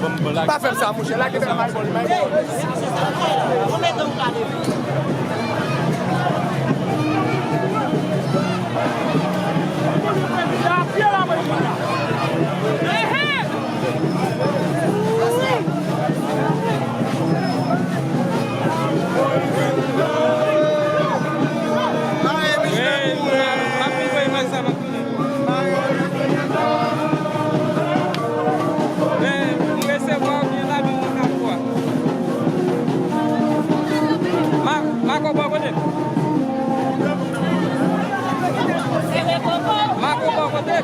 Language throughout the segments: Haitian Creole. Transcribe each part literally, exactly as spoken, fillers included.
Pa fè m sa, monchè. Lage m, my boy, my boy. Men, m resevwa w byen la, men mwen ka kwè. Ma-, Mako bò kote? Mako bò kote?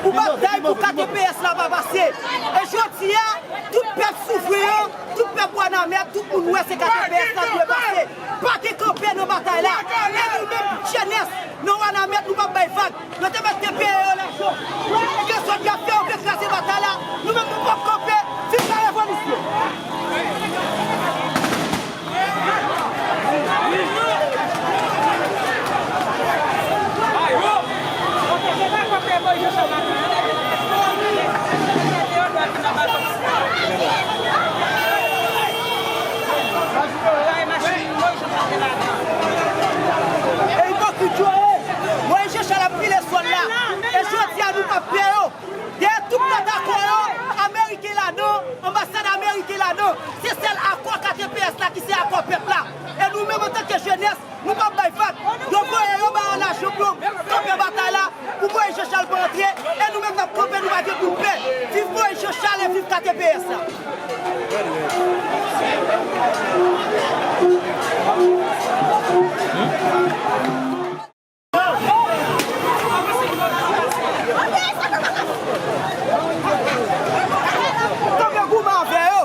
Pou batay pou K T P S la pa pase. E jodi a, tout pèp soufri yo, tout pèp Wanament, tout moun wè se K T P S la dwe pase. Pa gen kanpe nan batay la. E nou menm, jenès, nan Wanament, nou p ap bay vag. Yo te mèt te peye yo lajan. Ke zòt y ap fè, yo vle kraze batay la. Nou menm, nou p ap kanpe. Viv la revolisyon! E ipokrit yo ye. Moyiz Jan Chal ap pile sòl la. E jodi a nou p ap pè yo. Dèyè tout patakò yo, Ameriken ladan, anbasad Ameriken ladan. Se sèl akò K T P S la ki se akò pèp la. E nou menm antanke jenès, nou p ap bay vag. Yo voye yo ba yo lajan pou yo kanpe batay la, pou Moyiz Jan Chal pa antre. E nou menm n ap kanpe, nou pa gen pou n pè. Viv Moyiz Jan Chal e viv K T P S la. Kanpe goumen avè yo.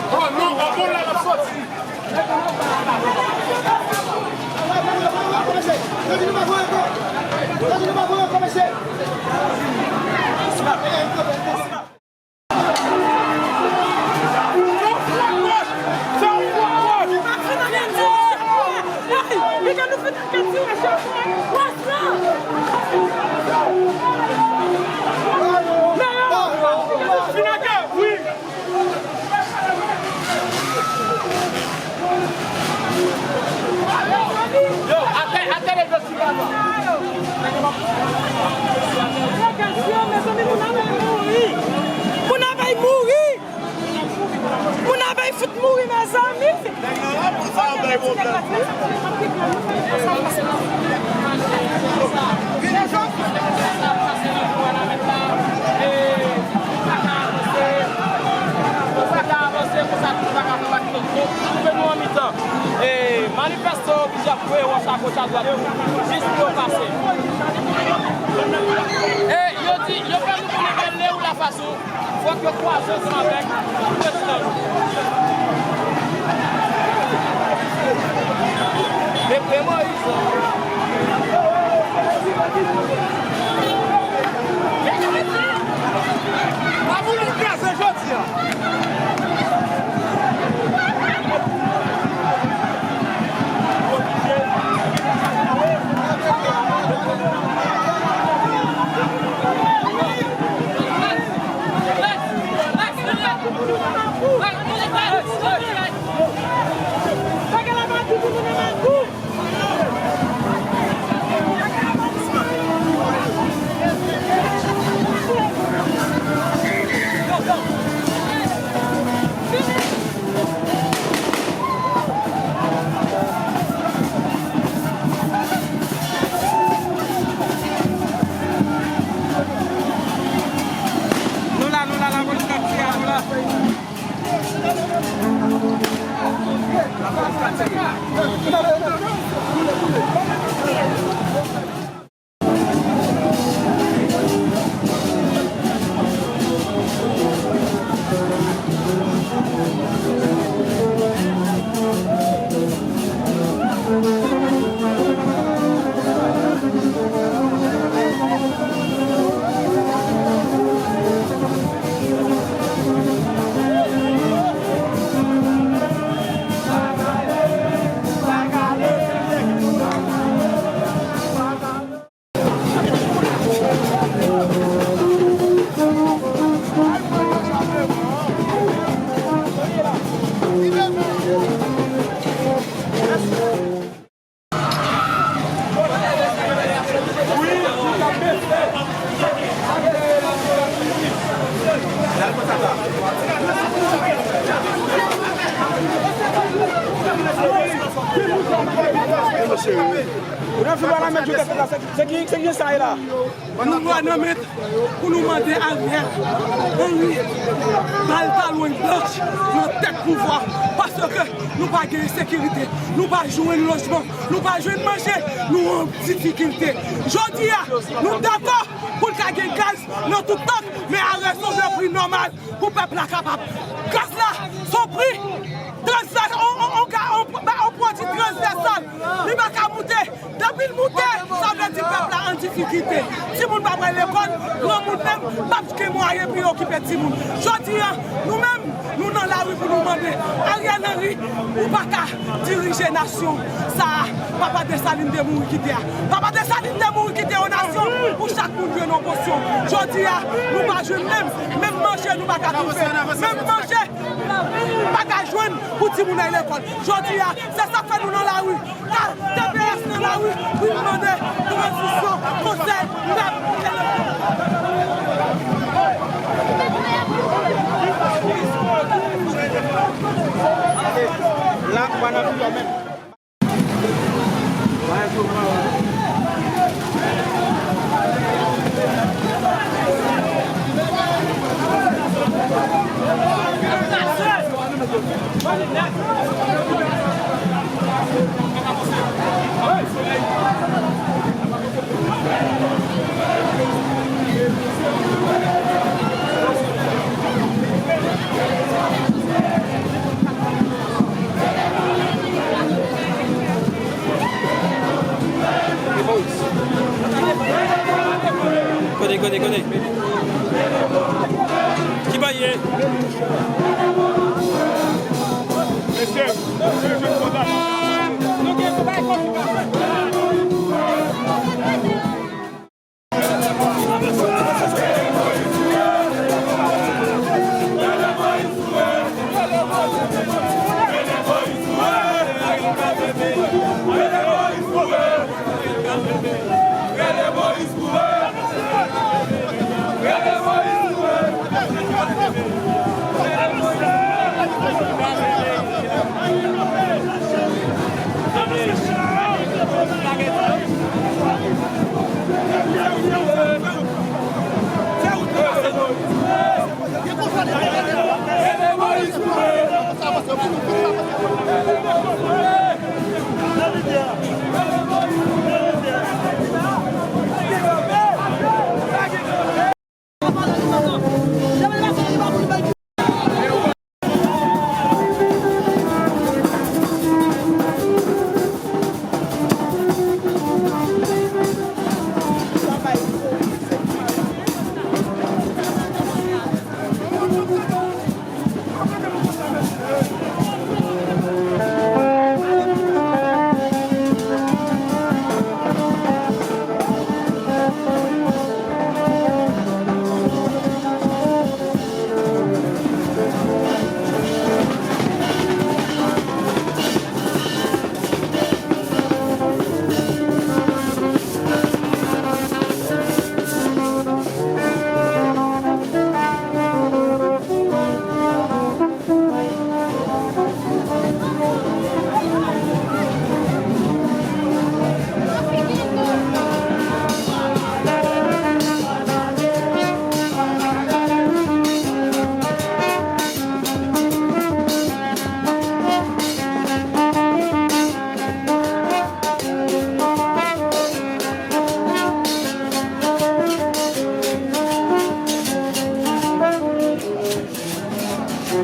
Oh non, oh bon, la, l ap soti. Yo, atè, atè, leve sou la. Mezanmi, moun nan bay mouri. Moun nan bay mouri. Moun nan bay fout mouri, mezanmi. Nèg nan lapou sa ap bay pwoblèm. Sa ka avanse konsa, tout sa ka fè bak. Koupe nou an mitan. E, manifeste yo oblije ap voye wòch agoch adwat jis pou yo pase. E yo di, yo fè nou konnen ke Lè ou Lafason, fòk yo kwaze ansanm avèk prezidan nou. E, e Moyiz. Pa pou nou kraze jodi a. Ou nan fil la, nan men Joseph la, se, se ki, se ki sa ye la? Nou lwa nan men pou nou mande Ariel Henry ba l talon blanch nan tèt pouvwa, paske nou pa gen sekirite, nou pa jwenn lojman, nou pa jwenn manje, nou an difikilte. Jodi a, nou dakò pou n ka gen gaz nan tout tank, men a rezon de pri nòmal pou pèp la kapab. Gaz la, se yon pri transvèsal, on, on, on, ga- on, ba- on pwodui transvèsal. Li pa ka moute. Depi l moute, sa vle di pèp la an difikilte. Timoun pa pral lekòl, granmoun menm p ap gen mwayen pou yo okipe timoun. Jodi a, nou menm, nou nan lari pou nou mande Ariel Henry, ou pa ka dirije nasyon sa a. Papa Desalin te mouri kite a. Papa Desalin te mouri kite yon nasyon pou chak moun jwenn yon pòsyon. Jodi a, nou pa jwenn menm, menm manje nou pa ka twouve. Menm manje, pa ka jwenn pou timoun al lekòl. Jodi a, se sa k fè nou nan lari. T P S nan lari pou n mande tranzisyon, konsèy pèp elekte. La, ou pa nan fil la menm. Kote, kote, kote? Ki bagay ye? Mesye, mesye, jwenn kontak.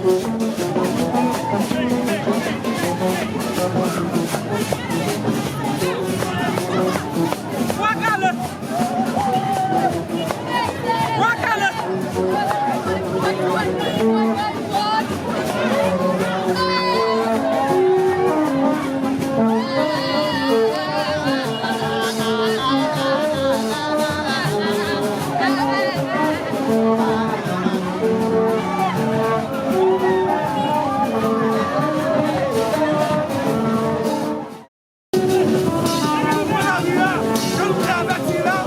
Jan nou pran lari a, jan nou travèse la,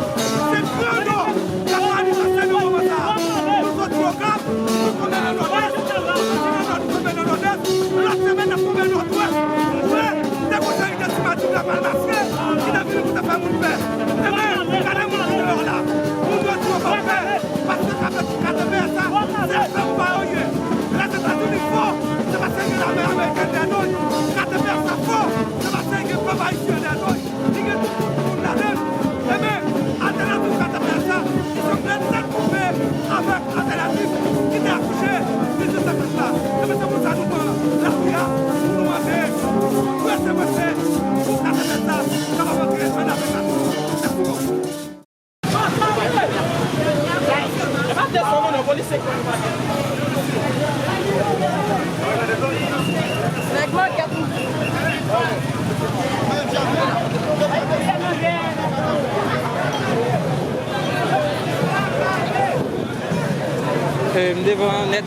se gran do k ap manifeste nan moman sa a. Nou soti Okap, nou tonbe nan Nòdès, nou soti nan Nòdès, nou tonbe nan Nòdès, lòt semèn n ap tonbe Nòdwès. Ou wè, se konsa lidè Ti Matib la pral mache, ki te vini pou te fè moun pè. Ebyen, gade moun ki deyò la. Moun yo di yo p ap pè. Paske K T P S sa, se fè ou pa yo ye. Lèzetazini fò, se paske gen lame amerikèn dèyè do l. K T P S sa fò, se paske gen pèp ayisyen dèyè do l. Li gen tout moun ladan l. Ebyen, altènativ K T P S sa, li sanble tèt koupe avèk altènativ ki te akouche dizuit septanm la. Ebyen, se pou sa nou pran lari a, pou nou mande, prese, prese, pou K T P S sa kapab antre ann aplikasyon. Mèt Mòd k ap Eh, m devan nèt.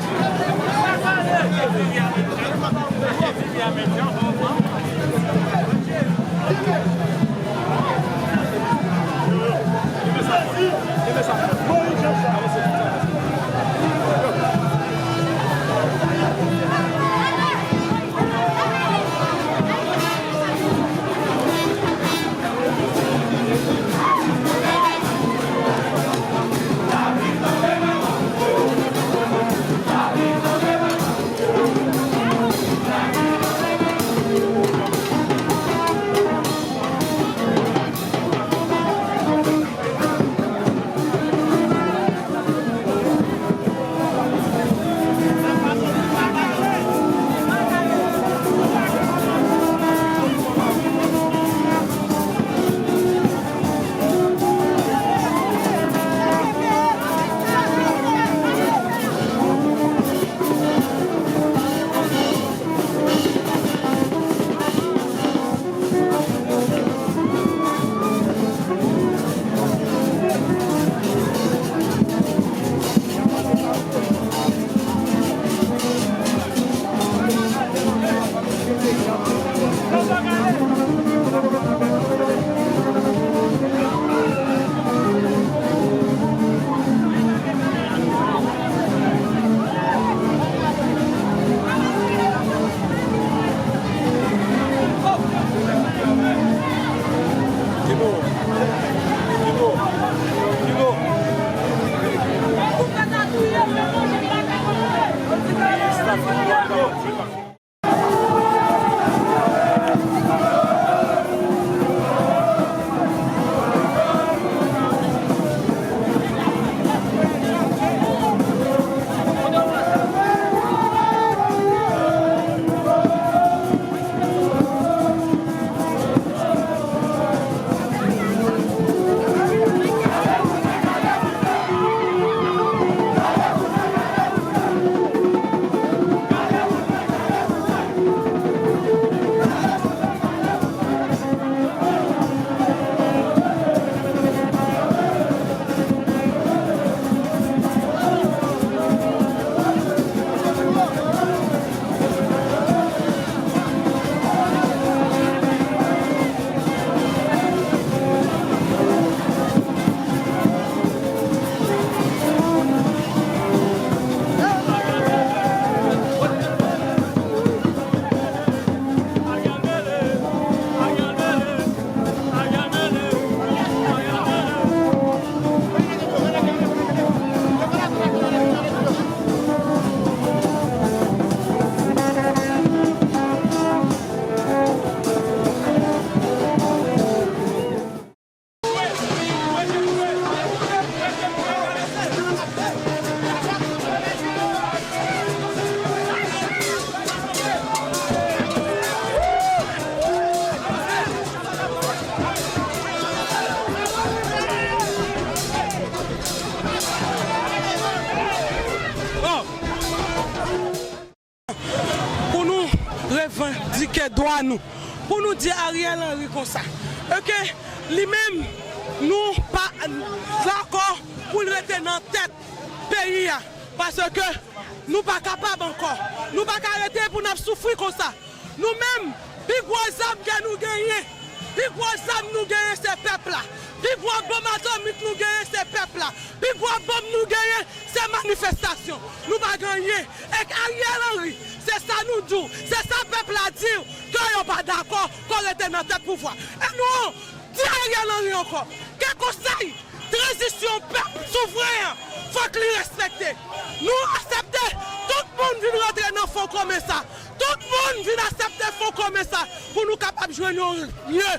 Revandike dwa nou, pou nou di Ariel Henry konsa, oke, li menm, nou pa dakò pou l rete nan tèt peyi a, paske nou pa kapab ankò. Nou pa ka rete pou n ap soufri konsa. Nou menm, pi gwo zam ke nou genyen, pi gwo zam nou genyen, se pèp la. Pi gwo bonm atomik nou genyen, se pèp la. Pi gwo bonm nou genyen, se manifestasyon. Nou pa gen anyen. E Ariel Henry, se sa nou di w, se sa pèp la di w, ke yo pa dakò, ke w rete nan tèt pouvwa. E nou di Ariel Henry ankò, ke konsèy tranzisyon pèp souvren an, fòk li respekte. Nou aksepte tout moun vin rantre nan fon komen sa. Tout moun vin aksepte fon komen sa pou nou kapab jwenn yon lye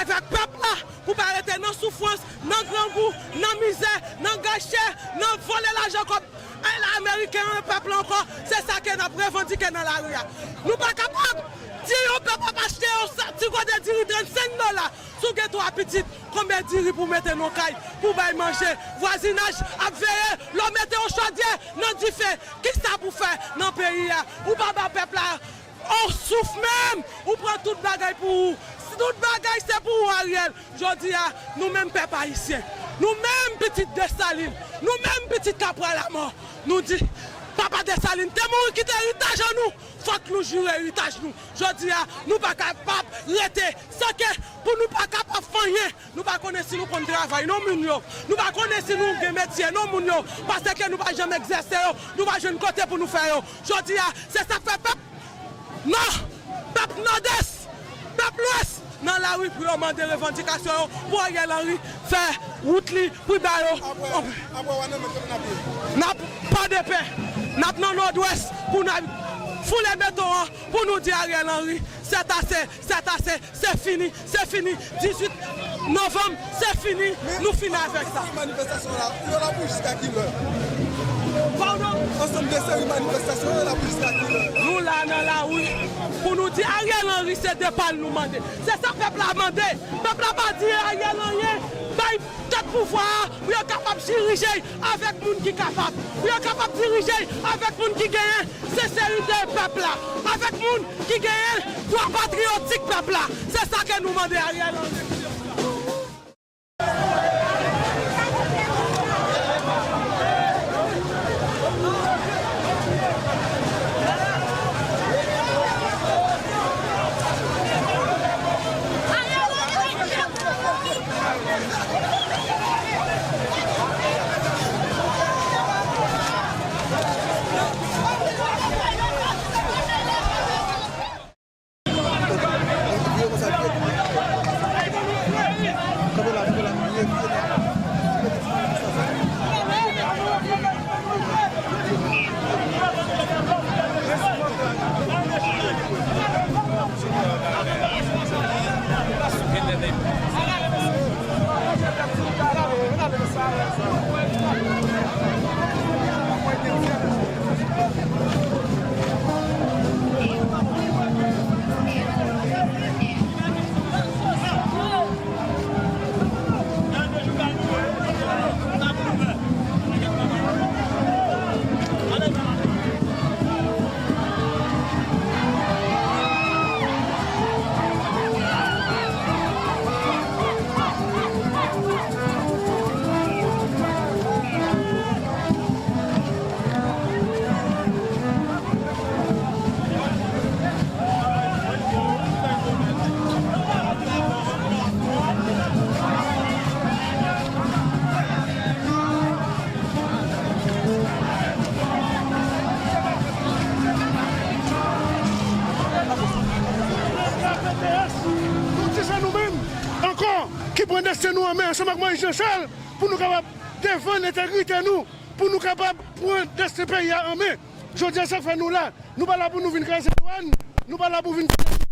avèk pèp la, pou pa rete nan soufrans, nan grangou, nan mizè, nan gache, nan vòlè lajan kòb. E la, ameriken an, pèp la ankò, se sa ke n ap revandike nan lari a. Nou pa kapab di yon pèp ap achte yon sa-, ti kote diri trannsenk dola. Si w gen twa pitit, konbyen diri pou w mete nan kay, pou w bay manje? Vwazinaj ap veye, lè w mete yon chodyè nan dife, kisa pou w fè nan peyi a? Ou pa ba pèp la on souf menm, ou pran tout bagay pou ou. Si tout bagay se pou ou, Ariel, jodi a, nou menm pèp ayisyen, nou menm pitit Desalin, nou menm pitit Kapwa Lamò, nou di, Papa Desalin te mouri kite eritaj an nou, fòk nou jire eritaj nou. Jodi a, nou pa kapab rete san ke pou nou pa kapab fè anyen. Nou pa konnen si nou konn travay non moun yo. Nou pa konnen si nou gen metye non moun yo. Paske nou pa janm egzèse yo. Nou pa jwenn kote pou nou fè yo. Jodi a, se sa k fè pèp Nò, pèp Nòdès, pèp Lwès, nan lari pou yo mande revandikasyon yo, pou Ariel Henry fè wout li, pou ba yo. Apre, apre w a nan men kote n ap ye? N ap Pòdepè, n ap nan Nòdwès, pou n ap foule beton an, pou nou di Ariel Henry, c'est assez, c'est assez, se fini, se fini. Dizuit novanm, se fini, nou fini avèk sa. Manifestasyon la, yo la pou jiska kilè? Padon? Ansanm de seri manifestasyon, yo la pou jiska kilè? Nou la nan lari pou nou di Ariel Henry se depa l nou mande. Se sa pèp la mande. Pèp la pa di Ariel anyen. Bay tèt pouvwa a pou yo kapab dirije avèk moun ki kapab, pou yo kapab dirije avèk moun ki genyen senserite pèp la, avèk moun ki genyen dwa patriyotik pèp la. Se sa ke nou mande Ariel Henry. Nou di se nou menm ankò ki pran desten nou an men ansanm ak Moyiz Janchal pou nou kapab defann entegrite nou, pou nou kapab pran desten peyi a an men. Jodi a, sa k fè nou la. Nou pa la pou nou vin kraze dwàn, nou pa la pou vin kraze.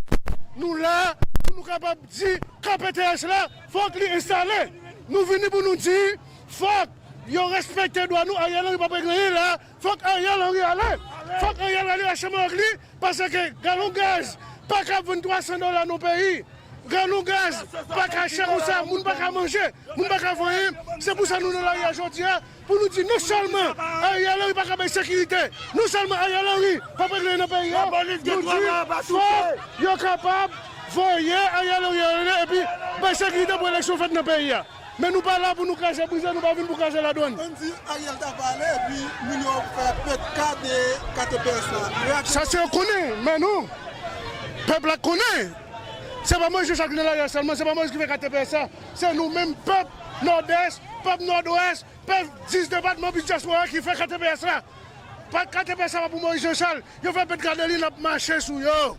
Nou la pou nou kapab di K P T S la, fòk li enstale. Nou vini pou nou di, fòk yo respekte dwa nou. Ariel Henry p ap regle anyen la. Fòk Ariel Henry ale. Fòk Ariel ale, Rachel Marc li, paske galon gaz pa ka vann twa san dola nan peyi. Galon gaz pa ka chè konsa, moun pa ka manje, moun pa ka fè anyen. Se pou sa nou nan lari a jodi a, pou nou di non sèlman Ariel Henry pa Ka bay sekirite. Nou sèlman Ariel Henry p ap regle nan peyi a. Nou di fòk yo kapab voye Ariel Henry anlè epi bay sekirite pou eleksyon fèt nan peyi a. Men nou pa la pou nou kraze brize, nou pa vin pou kraze ladwann. Ann di Ariel ta pale epi moun yo fè pèt ka de K T P S la. Sa se yo konnen, men nou, pèp la konnen. Se pa Moïse Jean Charles ki nan lari a sèlman, se pa Moïse ki fè K T P S la. Se nou menm pèp Nòdès, pèp Nòdwès, pèp dis depatman plis dyaspora ki fè K T P S la. Pa K T P S la pa pou Moïse Jean Charles. Yo fè pèt ka de li, n ap mache sou yo.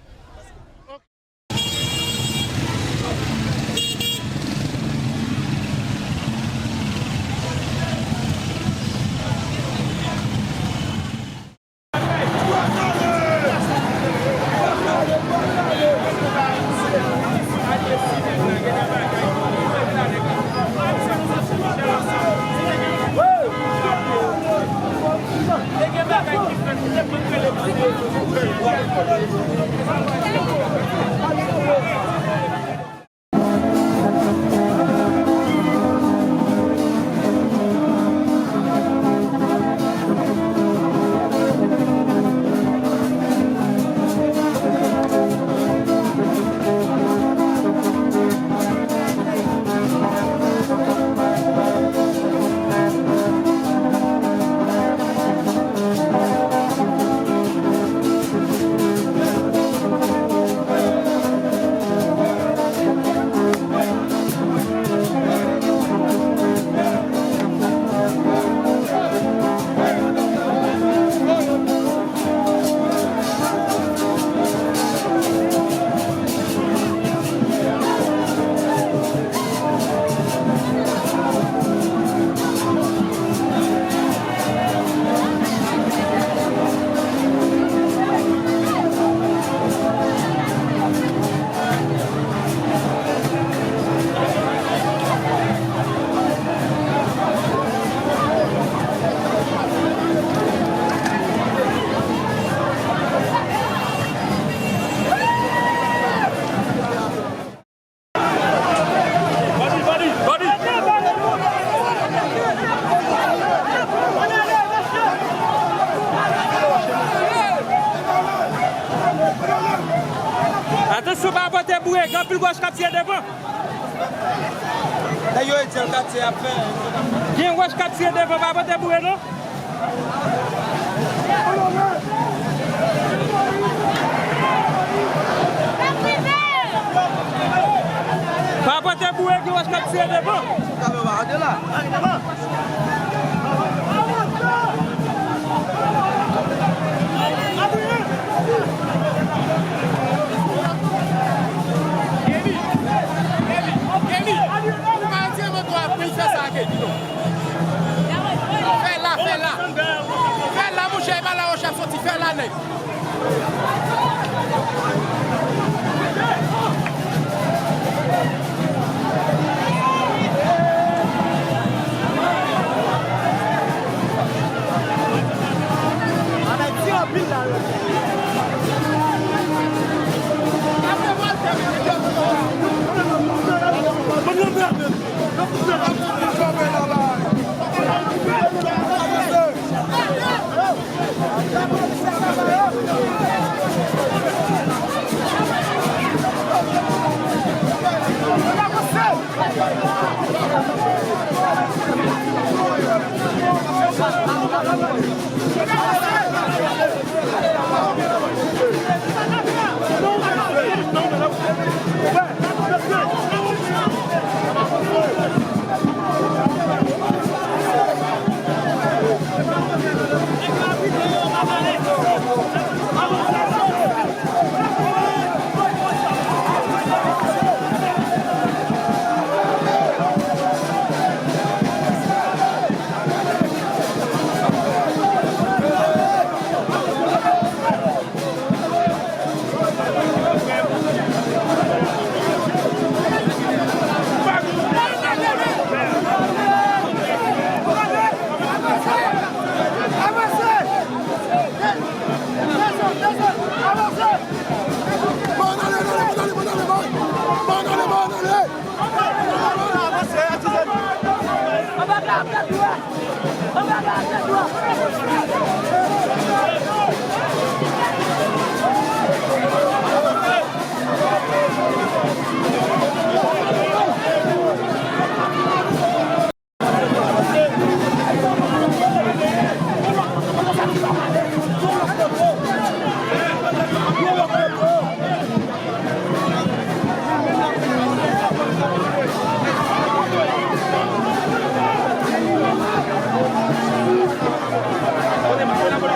Atansyon, pa pote boure, gen anpil wòch k ap tire devan. Nèg yo di l katye ap fè. Gen wòch k ap tire devan, pa pote boure non. Pa pote boure, gen wòch k ap tire devan. Ou pa di moto a pou fè sa ak Eddie non. Fè la, fè la. Fè la, monchè, e pa la wòch ap soti, fè la nèt.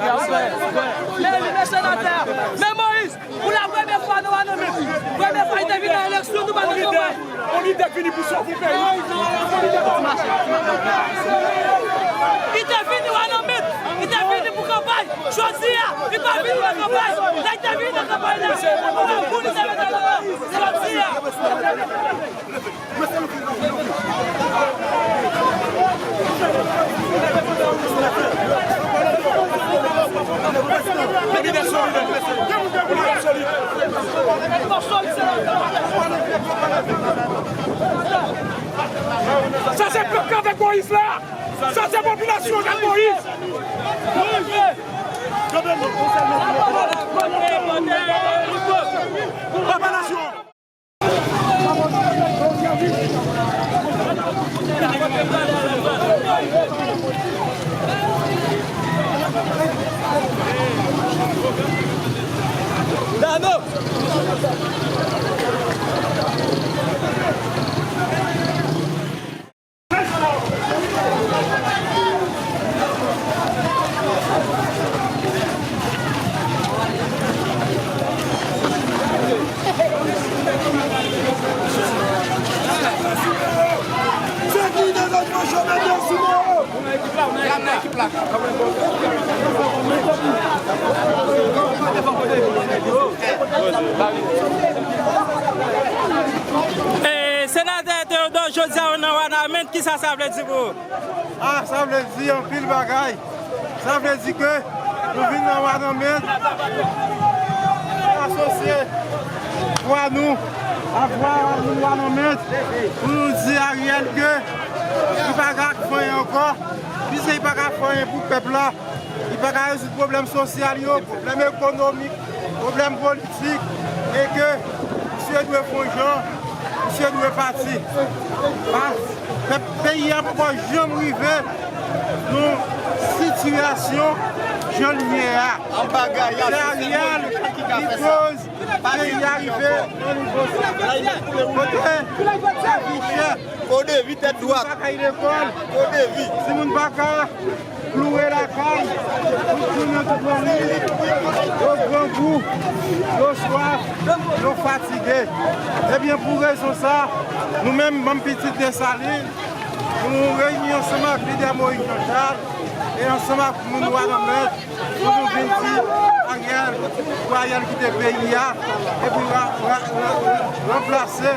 Men, men senatè, men Moyiz, pou la premyè fwa nou anonmen. Premyè fwa li te vin nan eleksyon, nou pa nan kanpay. Yon lidè k vini pou sove peyi. Li te vini w anonmen. Li te vini pou kanpay. Jodi a, li pa vini nan kanpay. Lè li te vini nan kanpay la, pou li te vini nan kanpay. Jodi a. Sa se pèp k avèk Moyiz la. Sa se popilasyon k ak Moyiz. Papa nasyon. Dano! E, Senatè Théodore, jodi a ou nan Wanament, kisa sa vle di pou ou? Ah, sa vle di anpil bagay. Sa vle di ke nou vin nan Wanament, asosye vwa nou a vwa moun Wanament pou nou di Ariel ke li pa ka fè anyen ankò, piske li pa ka fè anyen pou pèp la, li pa ka rezoud pwoblèm sosyal yo, pwoblèm ekonomik, pwoblèm politik, e ke misye dwe fè yon jan, misye dwe pati. Pa, pèp, peyi a poko janm rive nan sitiyasyon jan l ye a. Se Ariel ki koz peyi a rive nan nivo sa. Kote lavi chè, Kodevi tèt dwat. Timoun pa ka lekòl. Kodevi. Timoun pa ka loure lakay pou timoun yo tout lane. Yo grangou, yo swaf, yo fatige. Ebyen, pou rezon sa, nou menm, manm pitit Desalin, nou reyini ansanm ak lidè Moyiz Jan Chal e ansanm ak moun Wanament, pou nou vin di Ariel, pou Ariel kite peyi a, epi ra, ra, ra, ra, ranplase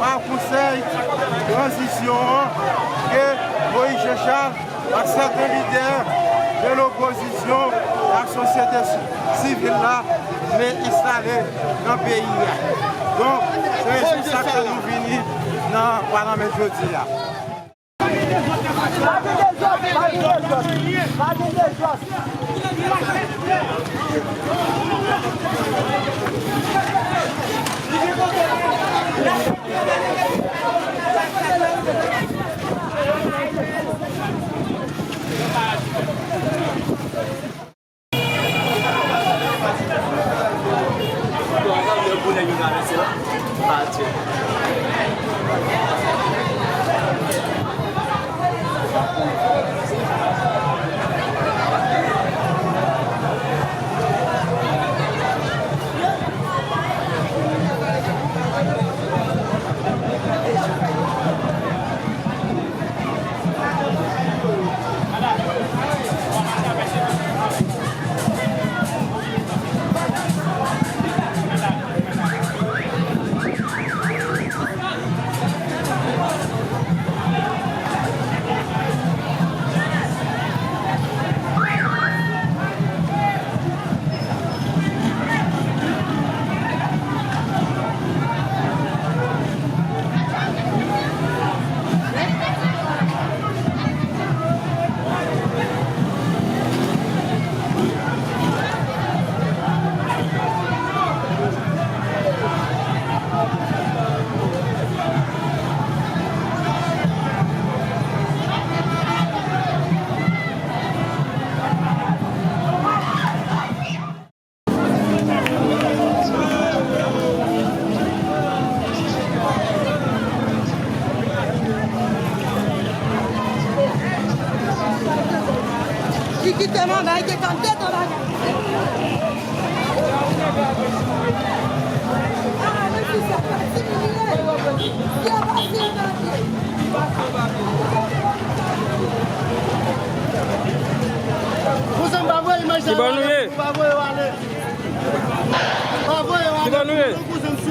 pa konsèy tranzisyon an ke Moyiz Jan Chal ak sèten lidè de lopozisyon, lasosyete si, sivil la vle enstale nan peyi a. Donk, se rezon sa k fè nou vini nan Wanament jodi a.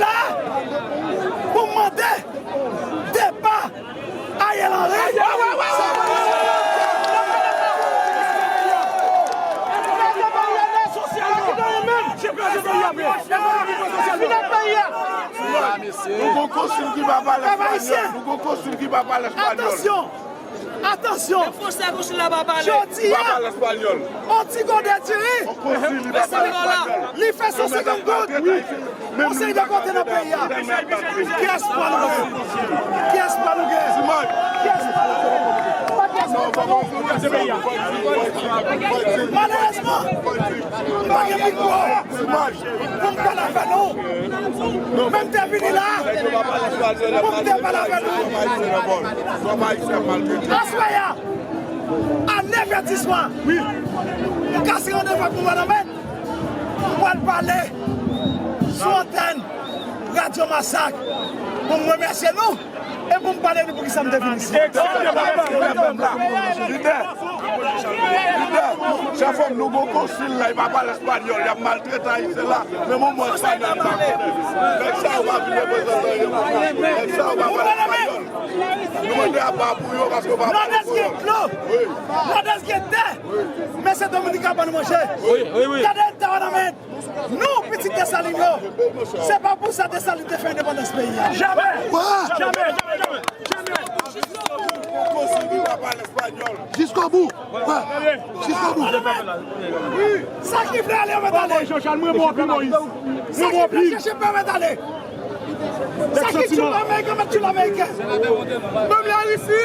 la pou m mande depa Ariel Henry. Nou gon konsil ki pa pale espanyòl. Nou gon konsil ki pa pale espanyòl. Atansyon! Atansyon! Jodi a, on ti gode diri, li fè san senkant goud. On seri de kote nan peyi a. Ki espwa nou gen? Ki espwa nou gen? Ki espwa nou gen? Pa gen espwa. Malerezman, m pa gen mikwo pou m pale avè nou. Men m te vini la pou m te pale avè nou. Aswè a, a nèf è di swa, m kase randevou ak Mouman Lanmèt. M pral pale sou antèn Radyo Masak pou m remèsye nou e pou m pale nou poukisa m te vin isit. Lidè, lidè, chèf òm, nou gon konsil la, li pa pale espanyòl, y ap maltrete Ayisyen la, men mwen, mwen espanyòl, li pa konnen. Nèg sa yo pa vin reprezante anyen pou nou. Nèg sa yo pa pale espanyòl. Nou mande apa pou yo, paske yo pa pale pou yo. Nòdès gen dlo. Nòdès gen tè. Men se Dominik k ap ban nou manje. Wi, wi, wi. Gade eta Wanament. Nou, pitit Desalin yo, se pa pou sa Desalin te fè endepandans peyi a. Jamè! Jamè, jamè, jamè, jamè! Jusqu'au bout! Ouais. Jusqu'au bout! Sa ki vle ale, yo mèt ale. Sa ki vle chèche pè, yo mèt ale. Sa ki tchoul ameriken, mèt tchoul ameriken. Menm Larisi.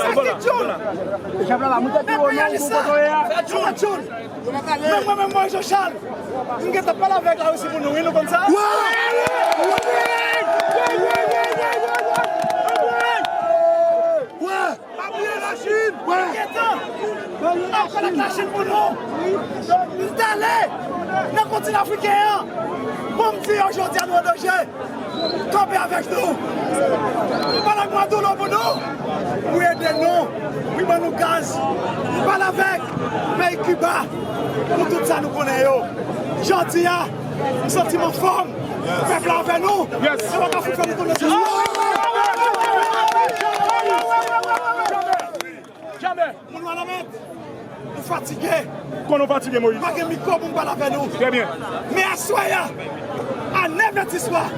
Sa ki tchoul enperyalis la, yo mèt tchoul. Men mwen menm, Moyiz Jan Chal, m gentan pale avèk Larisi pou nou, wi, nou konn sa? Wè! Wè! Wè! Wè! Wè! Pa bliye Lachin! Wè! Gentan! N ap pale ak Lachin pou nou! M t ale nan kontinan afriken an pou m di yo jodi a nou an danje! Kanpe avèk nou. M pale ak Maduro pou nou, pou ede nou, pou ban nou gaz. M pale avèk peyi Kiba pou tout sa nou konnen yo. Jodi a, m santi m anfòm. Pèp la avè nou. Yes. Se pa ka fout fè nou tounen sou. Jamè. Moun Wanament, nou fatige. Konnen w fatige, Moyiz. Pa gen mikwo pou m pale avè nou. Trè byen. Men aswè a, a nèf è di swa, m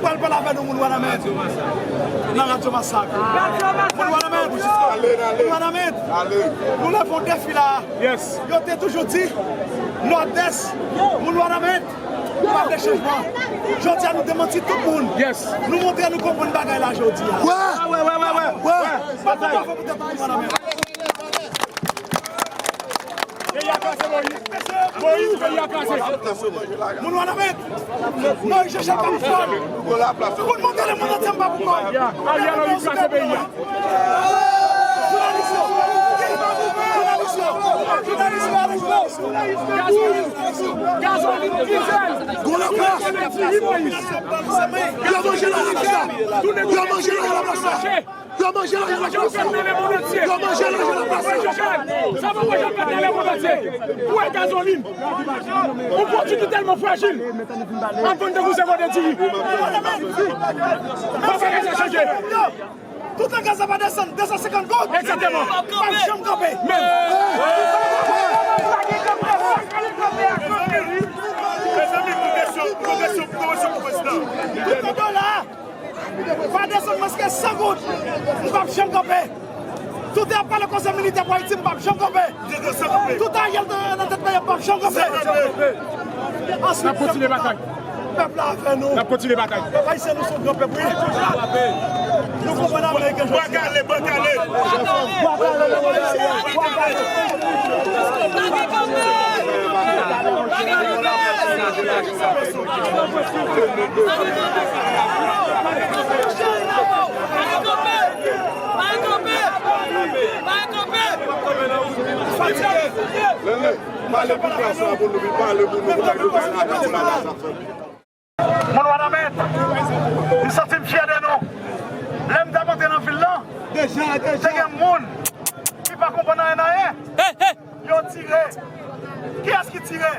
pral pale avè nou, moun Wanament. Nan Radyo Masak. Moun Wanament. Moun Wanament. Nou leve yon defi la. Yes. Yo te toujou di, Nòdès, moun Wanament, pa vle chanjman. Jodi a, nou demanti tout moun. Yes. Nou montre nou konprann bagay la jodi a. Wè! Wè, wè, wè, wè, wè. Wè! Bat yon bravo pou tèt nou, moun Wanament. Peyi a kraze, Moyiz. Moyiz, peyi a kraze. Moun Wanament. Moyiz Jan Chal pa pou kò l. Pou l montre lemonn antye m pa pou kò l. Ariel Henry kraze peyi a. Jounalis yo. Jounalis yo. Jounalis yo. Gazolin, dizèl. Gwo laplas. Yo manje lari laplas la. Yo manje lari laplas la. Yo manje lari laplas la. Yo manje lari laplas la. Sa pa wè jan pèp nan lemonn antye. Ou wè gazolin. Yon pwodui ki tèlman frajil. Ap vann tankou se vòdè diri. Fò bagay sa chanje. Tout an gaz la pa desann, de san senkant goud. Egzakteman. Pa janm kanpe. Men. Mezanmi, pwogresyon, pwogresyon, pwogresyon pou prezidan. Tout an dola pa desann mwens ke san goud. M p ap janm kanpe. Tout an ap pale koze militè pou Ayiti, m p ap janm kanpe. Tout an Ariel nan, nan tèt peyi a, m p ap janm kanpe. N ap kontinye batay. Pèp la avè nou. N ap kontinye batay. Pèp ayisyen, nou se yon gran pèp, wi. Nou konprann ameriken jodi a. Bwa kale, bwa kale. Bwa kale, bwa kale. Fatige. Lele, pale pou klas la, pou nou, pale pou nou, pou nou, pou nou. Moun Wanament, m santi m fyè de nou. Lè m t ap antre nan vil lan, te gen moun ki pa konprann anyen, anyen. Yo tire. Kiyès ki tire?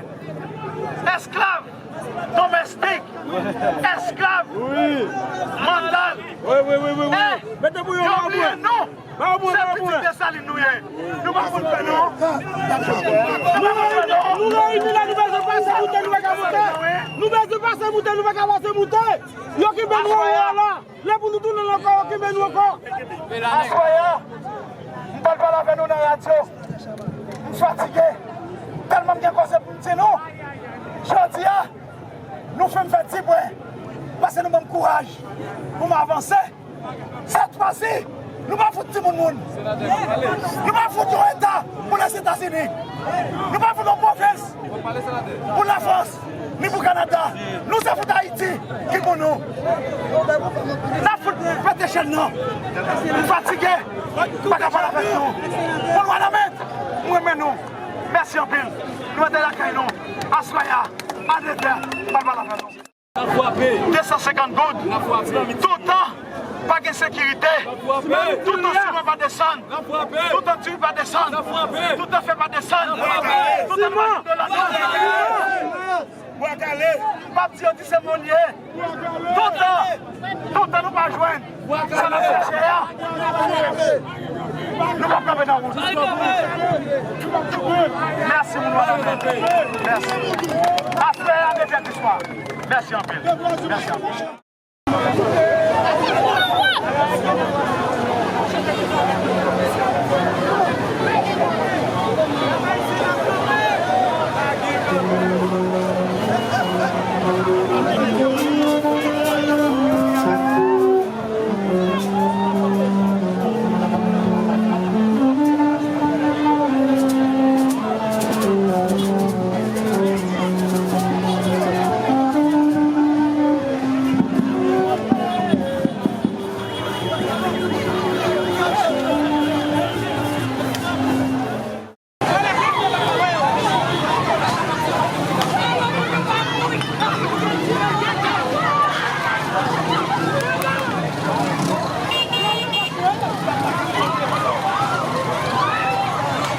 Esklav domestik, esklav mantal. Wi, wi, wi, wi, wi. Yo bliye nou. Se pitit Desalin nou ye. Nou pa konn pè, non. Nou reyini la, nou bezwen pase moute, nou pa ka moute. Nou bezwen pase moute, nou pa ka pase moute. Yo kenbe nou anlè a la. Lè pou nou tounen ankò, yo kenbe nou ankò. Aswè a, m pral pale avè nou nan radyo. M fatige. Tèlman m gen koze pou m di nou. Jodi a, nou fè m fè ti bwen. Paske nou ban m kouraj pou m avanse. Sèt fwa si, nou pa fout timoun moun. Nou pa fout yon eta pou Lèzetazini. Nou pa fout yon pwovens pou Lafrans, ni pou Kanada. Nou se fout Ayiti ki pou nou. N ap fout pete chèn nan. M fatige, m pa ka pale avèk nou. Moun Wanament, m renmen nou. Mèsi anpil. Nou rete lakay nou. Aswè a, a nèf è, m pral pale avèk nou. De san senkant goud. Toutan pa gen sekirite. Toutan siman pa desann. Toutan diri pa desann. Toutan fè pa desann. Toutan nou pa jwenn dola nou. Bwa kale. M p ap di yo di se mòn ye. Toutan, toutan nou pa jwenn. Sa n ap chèche a, nou p ap kanpe nan wout. Mèsi, moun Wanament. Mèsi. Aspè a, de fèt istwa. Mèsi anpil. Mèsi anpil.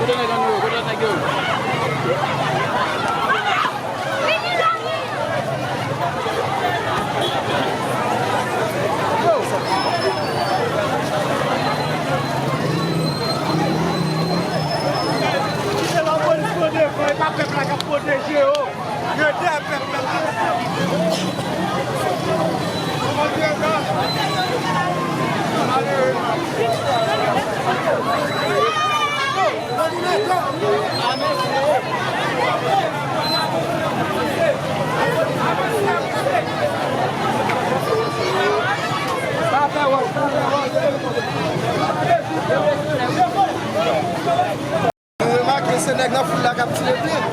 Kote nèg an yo? Kote lòt nèg yo? Kite lapolis pran devan, e pa pèp la k ap pwoteje yo. Yo dèyè pèp la. Nou remake se nèg nan foul la k ap tire pye.